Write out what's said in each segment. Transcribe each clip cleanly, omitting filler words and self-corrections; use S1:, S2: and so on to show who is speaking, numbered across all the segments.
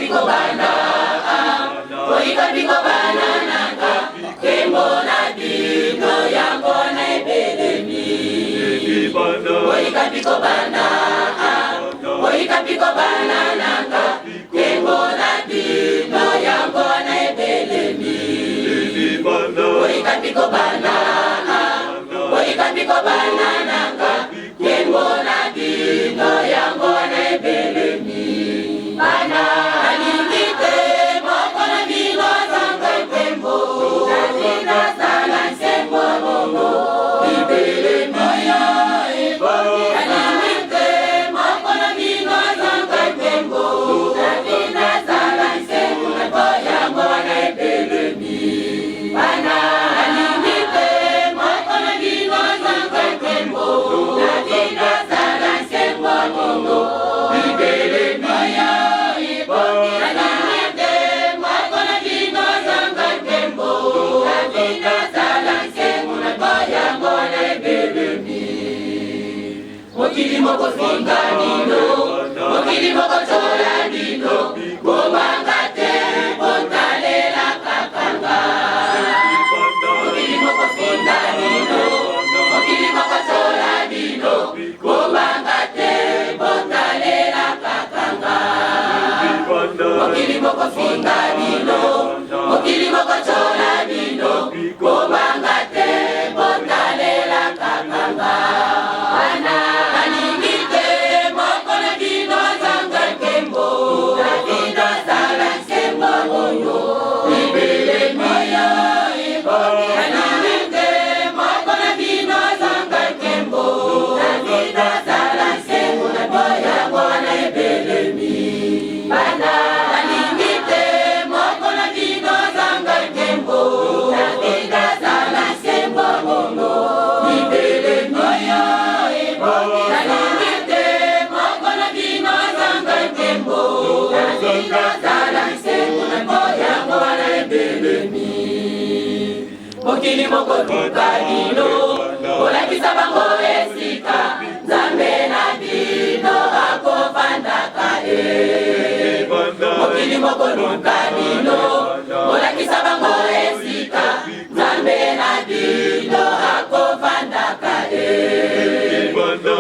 S1: mpiko bana, boyika mpiko bana nanga, nkembo na bino yango wana ebelemi. Boyika mpiko bana, boyika mpiko bana nanga, nkembo na bino yango wana ebelemi. Boyika mpiko bana, boyika mpiko bana nanga, nkembo na bino yango wana ebelemi. Bana nalingi te moko na bino azanga nkembo, nalingi azala nsembo bongo libelemi. Nalingi te moko na bino azanga nkembo, nalingi azala nsembo yango wana ebelemi. Bana nalingi te moko na bino azanga nkembo, nalingi azala nsembo bongo libelemi. Nalingi te moko na bino azanga nkembo, nalingi azala nsembo yango wana ebelemi. Mokili mokofinga bino, mokili mokotyola bino, bobanga te, botalela kaka nga. Mokili mokofinga bino, mokili mokotyola bino, bobanga te, botalela kaka nga. Mokili mokofinga bino, mokili mokotyola bino, bobanga te, botalela kaka nga. Bana nalingi te moko na bino azanga nkembo, nalingi azala nsembo bongo libelemi. Nalingi te moko na bino azanga nkembo, nalingi azala nsembo yango wana ebelemi. Bana nalingi te moko na bino azanga nkembo, nalingi azala nsembo bongo libelemi. Nalingi te moko na bino azanga nkembo, nalingi azala nsembo yango wana ebelemi. Mokili mokoluka bino, kolakisa bango esika Nzambe na bino akofandaka e. Mokili mokoluka bino, kolakisa bango esika Nzambe na bino akofandaka e.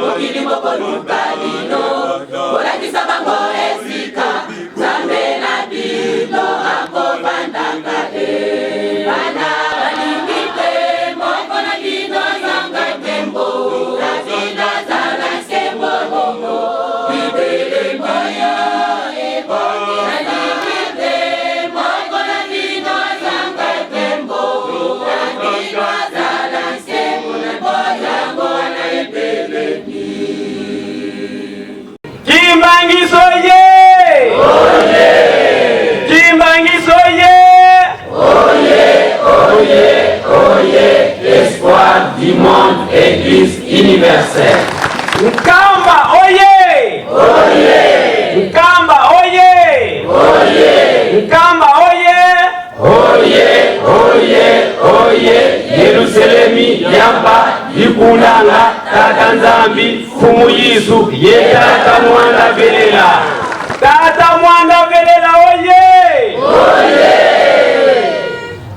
S1: Mokili mokoluka bino, kolakisa bango esika Nzambe na bino akofandaka e. Bana balingi te moko na bino azanga nkembo, nalingi azala nsembo bongo libelemi. Nalingi te moko na bino azanga nkembo, nalingi azala nsembo yango wana ebelemi.
S2: Kimbangiso ye! Kimbangiso ye!
S3: Oye, espoir du monde, Église universelle.
S2: Nkamba oye! Nkamba oye! Nkamba oye!
S3: Oye, oye, oye, Yerusalemi yamba likunanga tata Nzambi fumu Yesu ye tata mwana velela.
S2: Tata mwana velela oye!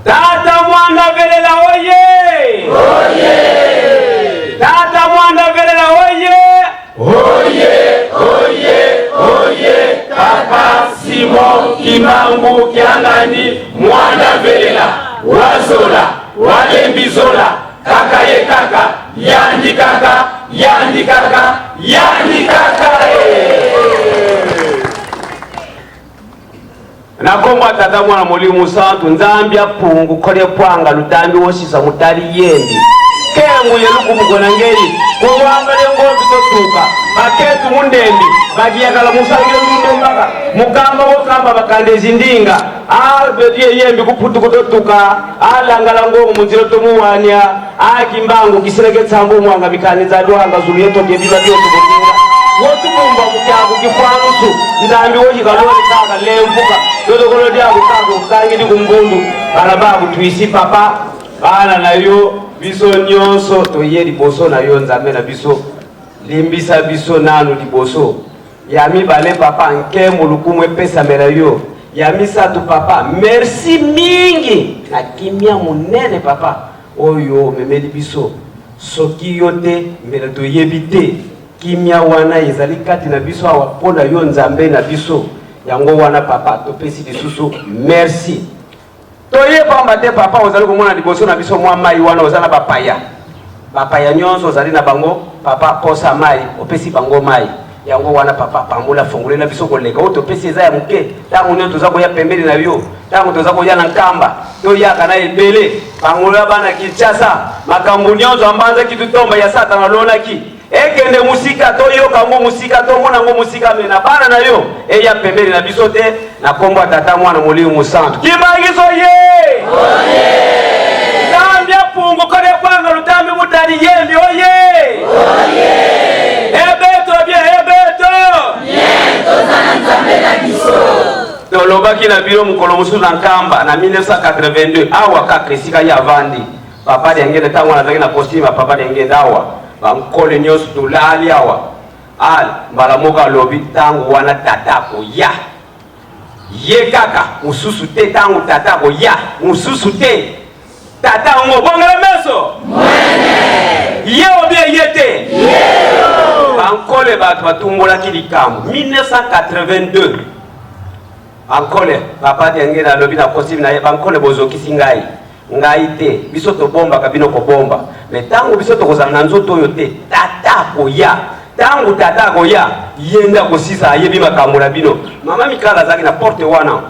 S2: Tata mwana velela oye! Tata mwana velela oye!
S3: Oye, oye, oye, Papa Simon Kimbangu Kiangani mwana velela wazola walembizola kaka ye kaka yandi kaka yandi kaka yandi kaka eh.
S2: Na nkombo ya Tata Mwana Molimo Santu, Nzambi apungu khole pwanga lutambi wosisa mutali yendi kengu yelukumugona ngeli kuwamba lengombi totuka baketu mundembi bakiyakala musangile lundombaka mukamba wokamba bakandezi ndinga abedie yembi kuputu kutotuka alangala ngongo munzila tomuwania akimbangu kisileke tsambo mwanga mikani nzambi wanga zulu yetoke bima byoto bundinga wotubumba mukyaku kifwanusu nzambi wochikaloli kaka lempuka lotokolo lyaku kaka kutangili kumbundu bana bakutwisi papa bana na yo biso nyonso toye liboso na yo Nzambe na biso, limbisa biso nanu liboso. Ya mibale papa, nkembo lokumu epesamela yo. Ya misato papa, merci mingi na kimia monene papa oyo omemeli biso. Soki yo te mbele toyebi te. Kimia wana ezali kati na biso awa mpo na yo Nzambe na biso. Yango wana papa topesi lisusu merci. Toye pamba te papa ozali komona liboso na biso mwa mai wana oza na bapaya. Bapaya nyonso ozali na bango papa posa mai opesi bango mai. Yango wana papa pambola fongolela biso koleka oyo topesi eza ya moke. Ntango nyonso toza koya pembeni na yo, ntango toza koya na Nkamba, toyaka na ebele bangola bana Kinshasa, makambo nyonso ambanzaki tutomba ya Satana alonaki ekende mosika, toyoka yango mosika, tomona yango mosika, me na bana na yo eya pembeni na biso te, na kombo ya Tata, Mwana, Molimo Mosantu. Kimbangiso ye Nzambe apungu kole kwanga lutambi mutali yembi oye ebeto bien ebeto. Tolobaki na bino mokolo mosusu na Nkamba na 1982 awa kaka esika ye avandi Papa Diangenda, ntango wana azalaki na costume ya Papa Diangenda awa, bankole nyonso tolali awa. Al mbala moko alobi ntango wana tata akoya ye kaka mosusu te, ntango tata akoya mosusu te, tata yango bongela meso ye obie ye te. Bankole bato batumbolaki likambo 1982. Bankole, Papa Diangenda alobi na costume na ye, bankole bozokisi ngai. Ngai te, biso tobombaka bino kobomba. Mais tango biso tokozala na nzoto oyo te, tata akoya. Tango tata akoya, ye nde akosisa, ayebi makambo na bino. Mama Mikala azalaki na porte wana.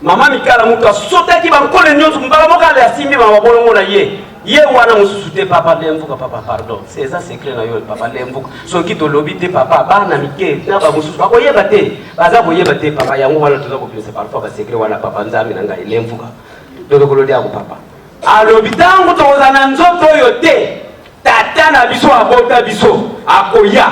S2: Mama Mikala moto asotaki bankole nyonso mbala moko ale asimbi mama bolongo na ye. Ye wana mosusu te, papa lemvuka, papa pardon. C'est eza secret na yo, papa lemvuka. Soki tolobi te papa, bana mike na ba mosusu bakoyeba te. Baza koyeba te papa, yango wana toza kobimisa parfois ba secret wana papa Nzambe na ngai lemvuka. Lolokolo liako papa. Alobi ntango tokozala na nzoto oyo te, tata na biso abota biso akoya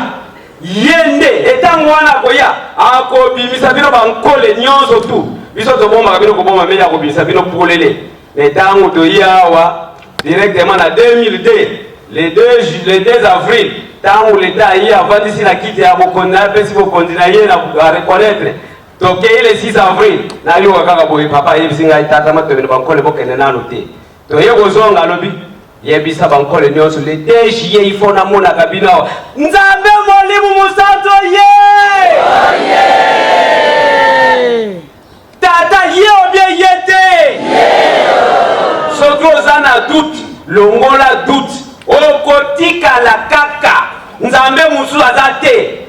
S2: ye nde etango wana akoya akobimisa bino bankole nyonso tu biso tobombaka bino kobomba meli akobimisa bino polele me ntango toyi awa directement na 2002 le 2, le 2 avril ntango leta aye avandisi na kiti ya bokonzi na apesi bokonzi na ye na reconnaître Tokei le 6 avril, nayoka kaka boye papa ayebisi ngai tata Matomelo bankole bokende nanu te. Toye kozonga alobi yebisa bankole nyonso le 2 juillet il faut namonaka bino awa. Nzambe Molimo Mosantu ye! Tata ye obie ye te! Soki oza na doute, longola doute, okotikala kaka. Nzambe mosusu aza te.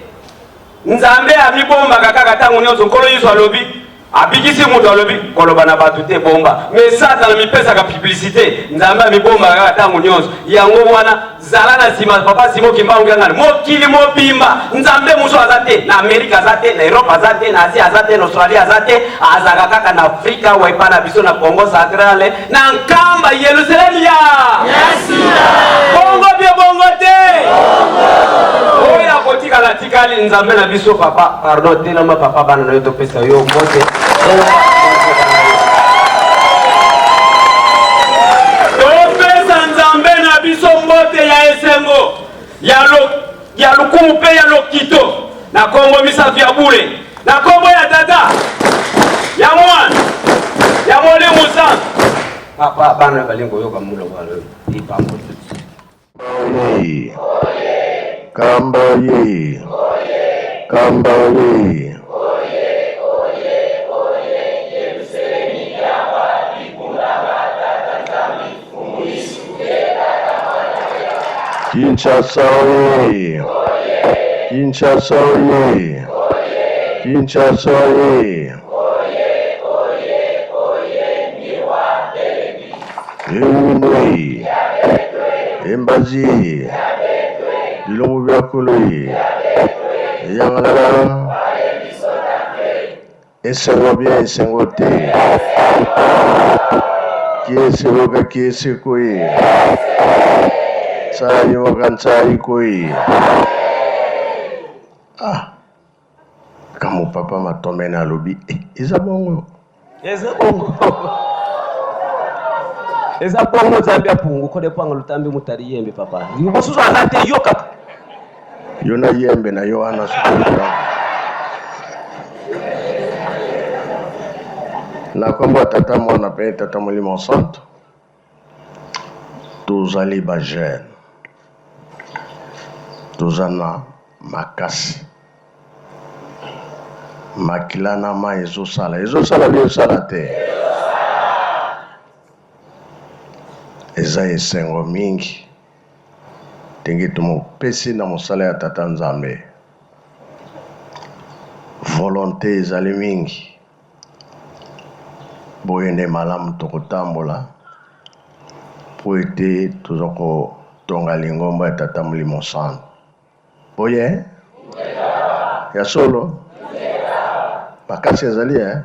S2: Nzambe amibombaka kaka tango nionso. Nkolo Yesu alobi, abikisi moto, alobi, koloba na bato te, bomba. Mais Satana amipesaka publicite. Nzambe amibombaka kaka tango nionso. Yango wana, zala na sima Papa Simon Kimbangu Kiangani. Mokili mobimba, Nzambe mosusu aza te. Na Amerika aza te, na Europe aza te, na Asie aza te, na Australie aza te. Azalaka kaka na Afrika, awa epai na biso na Congo centrale, na Nkamba, Yelusalemi ya bongo bie bongo te. Oyo akotikala atikali. Nzambe na biso papa, pardon, telama papa, bana na yo topesa yo mbote. Topesa Nzambe na biso mbote ya esengo ya lokumu mpe ya lokito na Kongo misato ya bule, na kombo ya Tata, ya Mwana, ya Molimo Santu. Papa, bana balingi koyoka monoko ya lipamboli.
S4: Oye. Kamba oye. Kamba oye. Kinshasa oye. Kinshasa oye. Kinshasa oye. Eumwe. Embazi. Bilongo bya kolo ye. Eyangalala. Esengo bien esengo te. Kiese woka kiese koi. Tsai woka ntsai koi. Ah. Kambo papa Matomene alobi eh, eza bongo.
S2: Eza bongo. Eza bongo Nzambe apungu kode panga lutambi mutali yembe papa. Mosusu aza te yo kaka.
S4: Yo na yembe na yo wana sikoyo. Na nkombo ya Tata, Mwana mpe Tata Molimo Santo, tozali ba jeune, toza na makasi, makila na mai ezosala, ezosala bi ezosala te? Eza esengo mingi ndenge tomopesi na mosala ya Tata Nzambe. Volonte ezali mingi. Boye nde malamu tokotambola mpo ete toza kotonga lingomba ya Tata Molimo Santu. Boye? Ya solo? Makasi ezali eh?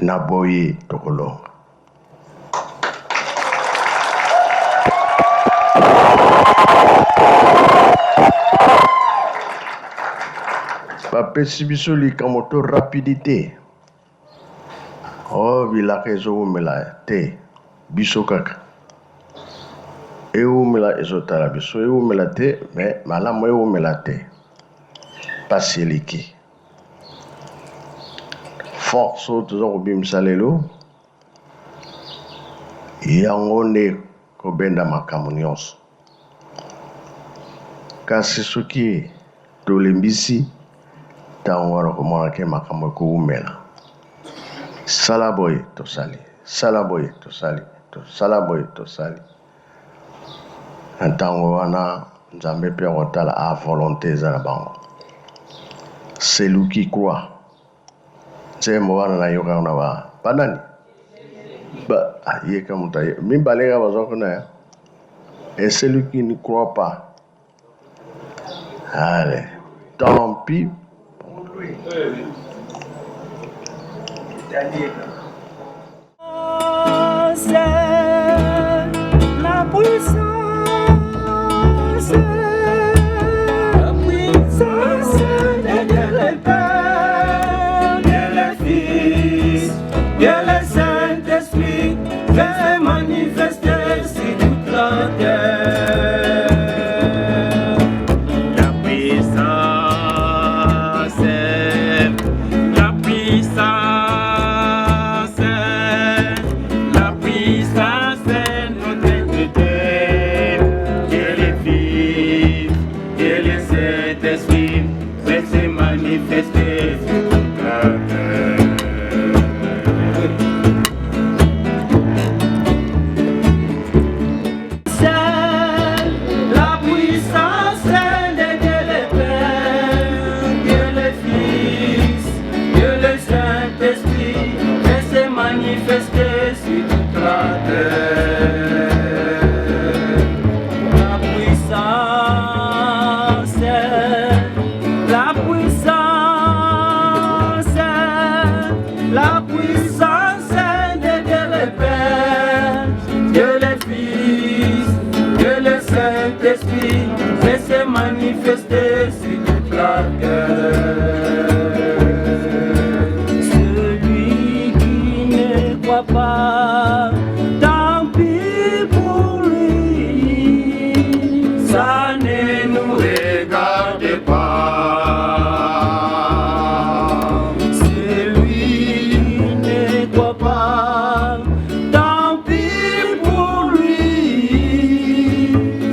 S4: Na boye tokolonga. Bapesi biso likambo to rapidite. Oh, bilaka ezowumela te, biso kaka ewumela ezotala biso, ewumela te, me malamu ewumela te, pasi eleki. Force oyo toza kobimisa lelo Yango nde kobenda makambo nyonso. Kasi soki tolembisi, ntango wana okomona ke makambo ekowumela. Sala boye, tosali. Sala boye, tosali. Sala boye, tosali. Na ntango wana, Nzambe mpe akotala, ah, volonte eza na bango. Celui qui croit. Nzembo wana nayoka yango na ba banani ba ah, ye ka moto aye mibale kaka baza kuna ya et celui qui ne croit pas allez tant pis pour lui.
S1: La puissance, la puissance de Dieu le Père, Dieu le Fils, Dieu le Saint-Esprit, veut se manifester sur toute la terre. La puissance, la puissance, la puissance de notre Dieu, Dieu le Fils, Dieu le Saint-Esprit, veut se manifester sur toute la terre. La puissance de Dieu le Père, Dieu le Fils, Dieu le Saint-Esprit, veut se manifester sur toute la terre. La puissance, la puissance, la puissance de Dieu le Père, Dieu le Fils, Dieu le Saint-Esprit, veut se manifester sur toute la terre. Celui qui ne croit pas, tant pis pour lui, ça ne nous
S3: regarde pas.
S1: Celui qui ne croit pas, tant pis pour lui,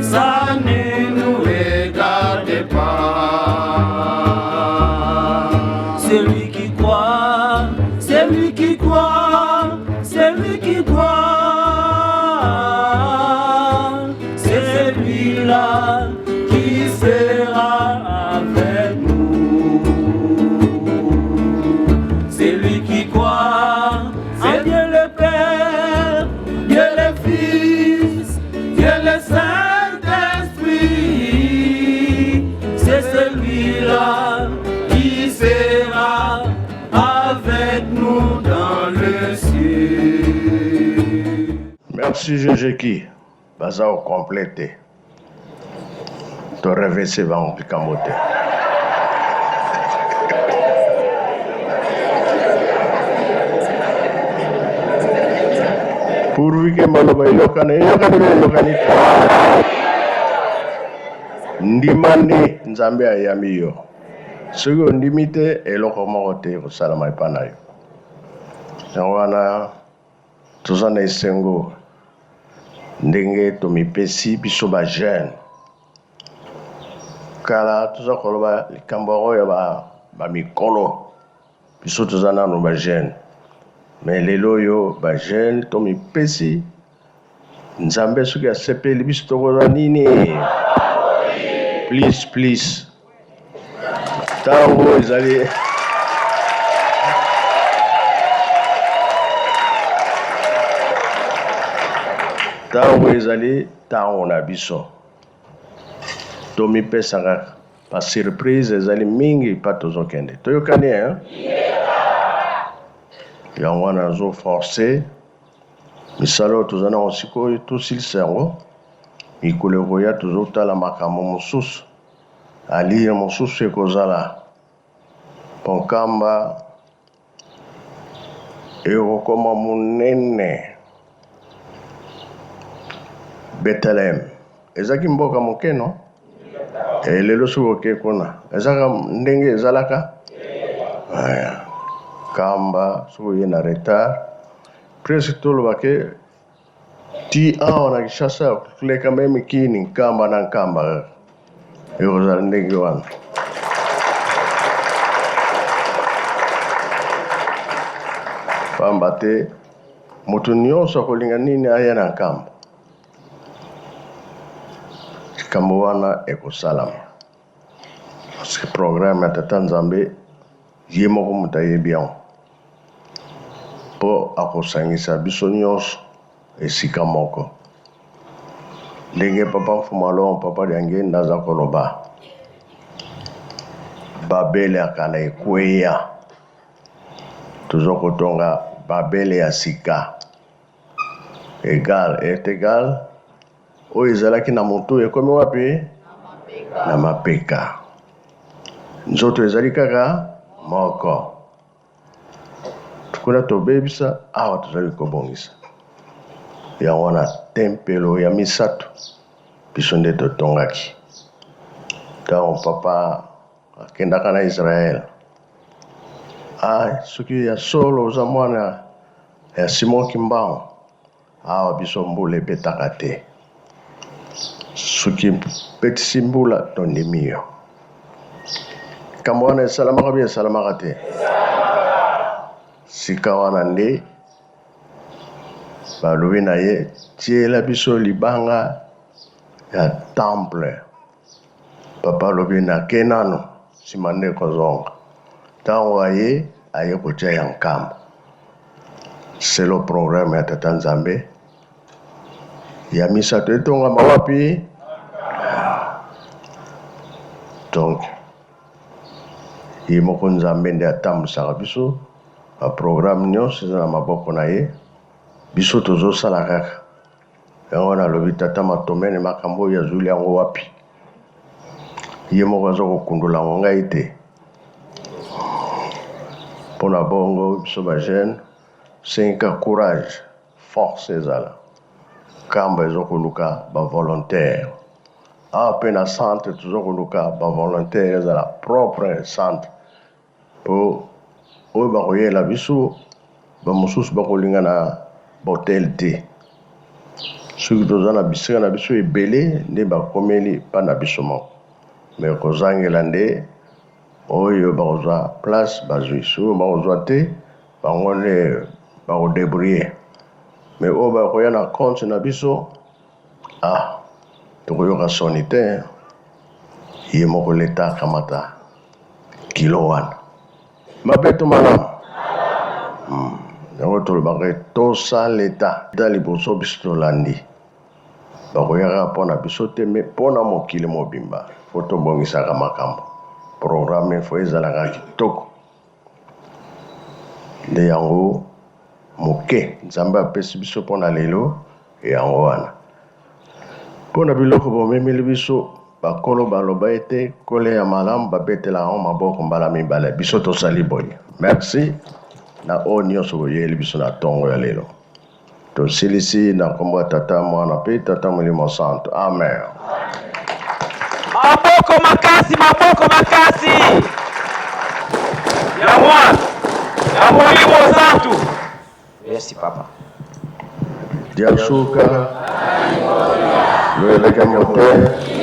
S1: ça ne nous
S3: regarde pas.
S1: Celui qui croit, celui qui croit, celui qui croit, c'est celui-là qui sera avec nous. Celui qui croit, c'est Dieu le Père, Dieu le Fils, Dieu le Saint-Esprit. C'est celui-là qui sera avec nous dans le ciel.
S4: Merci GGki, baza au complet te. To revese bango likambo te. Pourvu que maloba eyokana, eyokani be eyokani te. Ndima nde Nzambe ayambi yo. Soki ondimi te, eloko moko te ekosalama epai na yo. Yango wana toza na esengo ndenge tomipesi biso ba jeunes. Kala toza koloba likambo yango ya ba mikolo, biso toza nano ba jeunes. Mais lelo oyo ba jeunes tomipesi Nzambe soki asepeli biso tokozwa nini? Please, please. Ntango ezali ntango ezali ntango na biso tomipesa kaka ba surprise ezali mingi pa tozokende toyokani hein? Yango wana nazo force Misala oyo toza na yango sikoyo, tosilisa yango. Mikolo ekoya tozotala makambo mosusu. Alire mosusu ekozala mpo Nkamba ekokoma monene. Bethlehem ezalaki mboka moke no? E, lelo soki oke kuna ezalaka ndenge ezalaka? Nkamba soki oye na retard Presque toloba ke ti awa na Kinshasa koleka meme Kin, Nkamba na Nkamba kaka ekozala ndenge wana. Pamba te moto nyonso akolinga nini aya na Nkamba. Likambo wana ekosalama parce que programme ya Tata Nzambe ye moko moto ayebi yango. Mpo akosangisa biso nyonso esika moko. Ndenge Papa Mfumu Alongo, Papa Diangienda aza koloba, Babele ya kala ekweya, toza kotonga Babele ya sika. Egal est egal, oyo ezalaki na motu ekomi wapi? Na mapeka. Nzoto ezali kaka moko. Kuna tobebisa, awa tozali kobongisa. Yango wana tempelo ya misato biso nde totongaki. Ntango papa akendaka na Israël, ah, soki ya solo oza mwana ya Simon Kimbangu, awa biso mbula ebetaka te. Soki betisi mbula tondimi yo. Likambo wana esalamaka bi esalamaka te? Sika wana nde balobi na ye tiela biso libanga ya temple. Papa alobi nake nano nsima nde kozonga. Ntango aye aye kotia ya nkamba selo programme ya tata Nzambe. Ya misato etongama wapi? Donc ye moko Nzambe nde atambwisaka biso, ba programme nyonso eza na maboko na ye, biso tozosala kaka. Yango nalobi tata Matomene makambo oyo azwili yango wapi? Ye moko aza kokundola yango ngai te. Mpo na bongo biso ba jeune sengi courage Force ezala. Nkamba ezo koluka ba volontaires. Awa pe na centre tozo koluka ba volontaires ezala propre centre po oyo bakoyela biso ba mosusu bakolinga na hotel te. Soki toza na bisika na biso ebele nde bakomeli pa na biso moko. Mais kozangela nde oyo bakozwa place bazwi, soki bakozwa te Bango nde bako debrouiller mais oyo bakoya na compte na biso ah tokoyoka soni te ye moko l'etat akamata kilo wana mabe to malamu hmm. Yango tolobaka tosa l'etat ta liboso biso tolandi bakoya kaka mpo na biso te me mpo na mokili mobimba fo tobongisaka makambo programme fo ezalaka kitoko Nde yango moke Nzambe apesi biso mpo na lelo, yango wana. Mpo na biloko bomemeli biso, bakolo baloba ete kole ya malamu babetela yango maboko mbala mibale. Biso tosali boye. Merci na oyo nyonso boyeli biso na ntongo ya lelo. Tosilisi na nkombo ya Tata, Mwana mpe Tata Molimo Santu. Amen.
S2: Maboko makasi, maboko makasi.
S4: Diasuka, Lweleke Mbote.